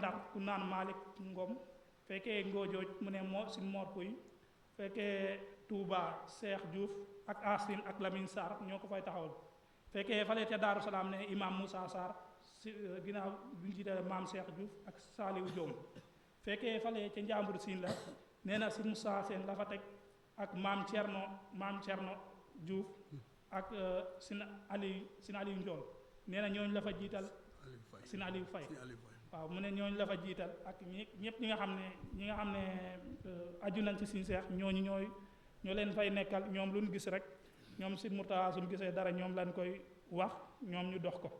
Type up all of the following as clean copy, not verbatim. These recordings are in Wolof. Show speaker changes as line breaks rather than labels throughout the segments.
Ndar ku naan Malick Ngom fekkee Ngoojooj mu ne Sin Mor Puy fekkee Touba Cheikh Diouf ak Asin ak Lamine Sarr ñoo ko fay taxawal fekkee fale ca Daaru Salaam ne imam Moussa Sarr ginnaaw bi ñu jiite maam Cheikh Diouf ak Saliou Diom fekkee fale ca Njàmbur Siin la nee na si Moussa Sène la fa teg ak maam Thierno Diouf ak sin Aliou Ndiol nee na ñooñu la fa jiital sin Aliou Faye waaw mu ne ñooñu la fa jiital ak ñëpp ñi nga xam ne aju nañ ci Sëriñ Seex ñooñu ñoo leen fay nekkal ñoom lu ñu gis rek ñoom Sëriñ Murtada suñu gisee dara ñoom lañ koy wax ñoom ñu dox ko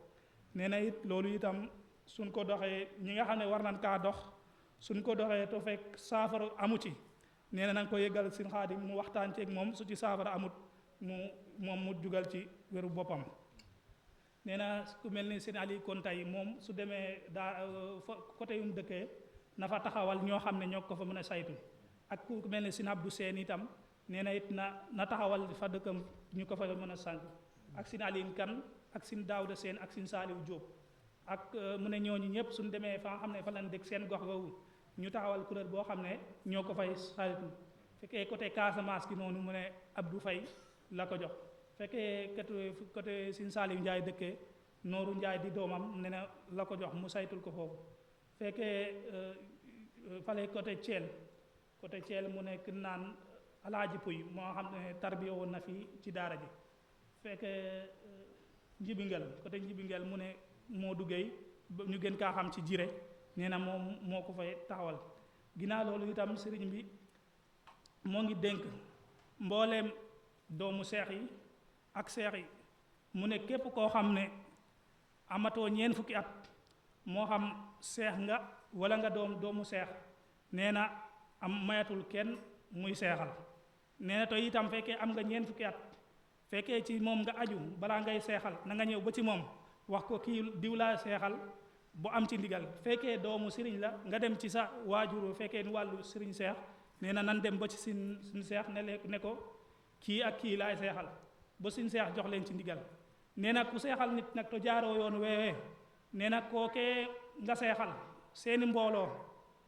nee na it loolu itam suñ ko doxee ñi nga xam ne war nañ kaa dox suñ ko doxee te fekk saafara amu ci nee na nañ ko yëgal Sëriñ Xaadim mu waxtaan ceeg moom su ci saafara amut mu jugal ci wéru boppam nee na ku mel ni Sëriñ Ali kon tey moom su demee côté yu mu dëkkee na fa taxawal ñoo xam ne ñoo ko fa mën a saytu ak ku mel ni Sëriñ Abdou Seen itam nee na it na taxawal fa dëkkam ñu ko fa mën a sant ak Sëriñ Ali Kan ak Sëriñ Daawda Seen ak Sëriñ Saaliw Jóob ak mu ne ñooñu ñëpp suñu demee fa nga xam ne fa lañ dëkk seen gox googu ñu taxawal kuréel boo xam ne ñoo ko fay saytu fekkee côté Casamance gi noonu mu ne Abdou Faye la ko jox fekkee côté Sëriñ Saaliw Njaay dëkkee Nooru Njaay di doomam ne na la ko jox mu saytul ko foofu fekkee fale côté Thiel mu nekk naan Alaaji Puy moo xam ne tarbiya woon na fii ci daara ji fekkee côté Njibingel mu ne moo duggéey ñu gën kaa xam ci jire nee na moom moo ko fay taxawal ginnaaw loolu itam sëriñ bi moo ngi dénk mbooleem doomu seex yi ak seex yi mu ne képp koo xam ne amatoo ñeent fukki at moo xam seex nga wala nga doomu seex nee na am mayatul kenn muy seexal nee na to itam fekkee am nga ñeent fukki at fekkee ci moom nga aju balaa ngay seexal na nga ñëw ba ci moom wax ko kii diw laa seexal bu am ci ndigal fekkee doomu sëriñ la nga dem ci sa waajur fekkee ni wàllu sëriñ seex nee na nan dem ba ci suñ seex ne ko kii ak kii laay seexal ba suñ seex jox leen ci ndigal nee na ku seexal nit nag to jaaroo yoon weewee nee na kookee nga seexal seeni mbooloo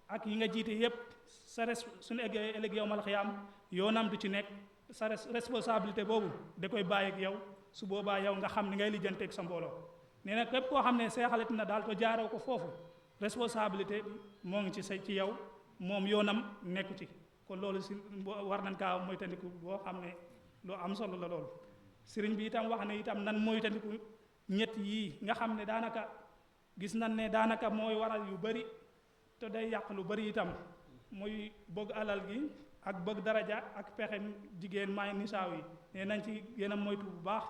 ak yi nga jiite yépp suñu eggee ëllëg yow mal xiyaam yoonam du ci nekk sa responsabilité boobu da koy bàyyi ak yow su boobaa yow nga xam ni ngay lijjanteeg sa mbooloo nee na képp koo xam ne seexalit na daal to jaaroo ko foofu responsabilité bi moo ngi ci yow moom yoonam nekku ci kon loolu si war nañ kaa moytandiku boo xam ne loo am solo la loolu sëriñ bi itam wax ne itam nan moytandiku ñett yii nga xam ne daanaka gis nañ ne daanaka mooy waral yu bari te day yàq lu bari itam muy bëgg alal gi ak bëgg daraja ak pexe jigéen maay nisaaw yi nee nañ ci gën a moytu bu baax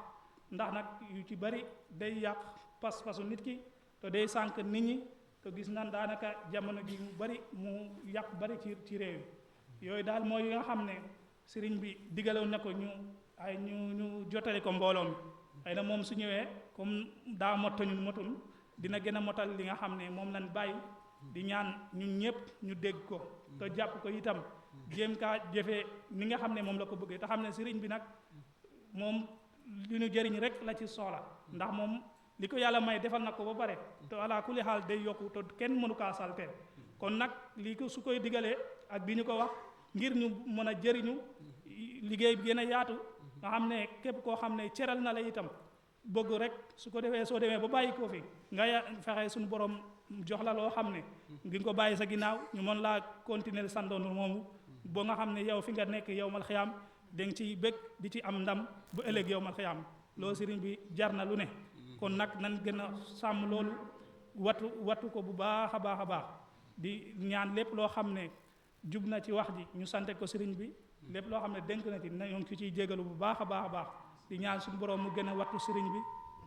ndax nag yu ci bari day yàq pas-pasu nit ki te day sànq nit ñi te gis nan daanaka jamono gi mu bari mu yàq bari ci réew yi yooyu daal mooy yi nga xam ne sëriñ bi digaloon na ko ñu jotale ko mbooloo mi xëy na moom su ñëwee comme daa mottañu motul dina gën a motal li nga xam ne moom lañ bàyyi di ñaan ñun ñëpp ñu dégg ko te jàpp ko itam jéem kaa jëfee ni nga xam ne moom la ko bëggee te xam ne sëriñ bi nag moom li ñu jëriñ rek la ci soxla ndax moom li ko yàlla may defal na ko ba pare te ala kulli xaal day yokku te kenn mënu kaa salteel kon nag lii ko su koy digalee ak bi ñu ko wax ngir ñu mën a jëriñu liggéey bi gën a yaatu nga xam ne képp koo xam ne ceral na la itam bëgg rek su ko defee soo demee ba bàyyi koo fi nga fexe suñu borom jox la loo xam ne ngi ko bàyyi sa ginnaaw ñu mën laa continuer sandoonu moomu ba nga xam ne yow fi nga nekk yow mal xiyaam danga ciy bëgg di ci am ndam bu ëllëg yow mal xiyaam loolu sëriñ bi jar na lu ne kon nag nan gën a sàmm loolu wattu ko bu baax a baax di ñaan lépp loo xam ne jub na ci wax ji ñu sante ko sëriñ bi lépp loo xam ne dénk na ci na ñoo ngi ciy jégalu bu baax a baax di ñaan suñu borom mu gën a wattu sëriñ bi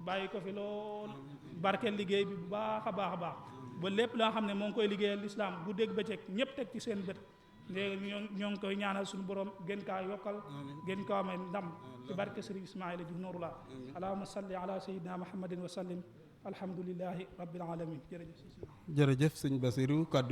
bàyyi ko fi lool barkeel liggéey bi bu baax a baax ba lépp loo xam ne moo ngi koy liggéeyal lislaam bu dégg bëccëg ñépp teg ci seen bët léegi ñoo ngi koy ñaanal suñu borom gën kaa yokkal gën kaa may ndam ci barke sëriñ Ismaïla Diouf Nouroullah allahumma salli ala sayyidina muhammadin wa sallim alhamdulillahi rabbil alamin jërëjëf
jërëjëf sëñ Basiru kaddu